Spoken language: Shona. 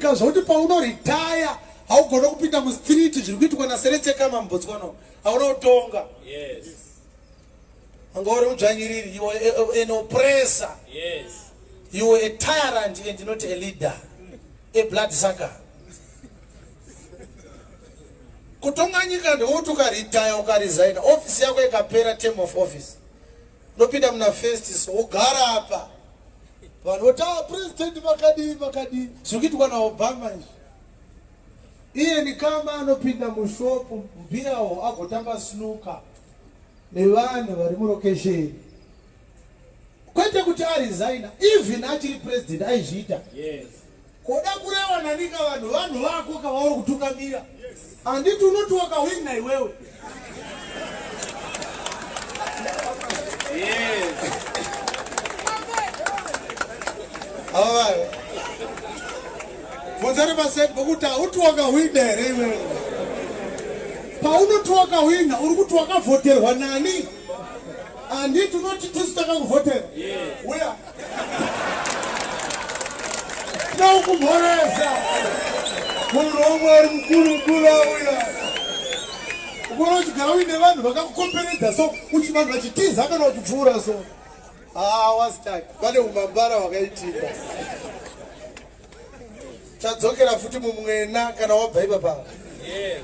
nyika zvokuti paunoritaya haugone kupinda mustreet zviri kuitwa naSeretse Khama muBotswana hauna kutonga. Yes. Anga uri mudzvanyiriri, you are an oppressor. Yes. You are a tyrant and not a leader. A blood sucker. Kutonga nyika ndekuti ukaritaya ukaresigna office yako ikapera term of office unopinda muna first so wogara apa vanhu voti ah, president makadii makadii zviri kuitwa naObama izvi. Iye Nikama anopinda mushopu mbiyawo agotamba snooker nevanhu vari murokesheni kwete kuti aresigna, even achiri president aizviita. Yes. Koda kurewa nanika vanhu vanhu vako kavauri kutungamira. Handiti unoti wakahwina iwewe? Yes. Ava bvunzani paseti pokuti hauti wakahwina here iwewe? Paunoti wakahwina uri kuti wakavhoterwa nani? Handiti unoti tisu takakuvhotera? Uya tinokumhoresa munhu waMwari mukuru mukuru auya. Unoona uchigara uine vanhu vakakukomberedza so, uchi vanhu vachitiza kana uchipfuura so. Ah, wastaki pane umambara hwakaitika. Chadzokera futi mumwena kana wabva ipapa. Yes.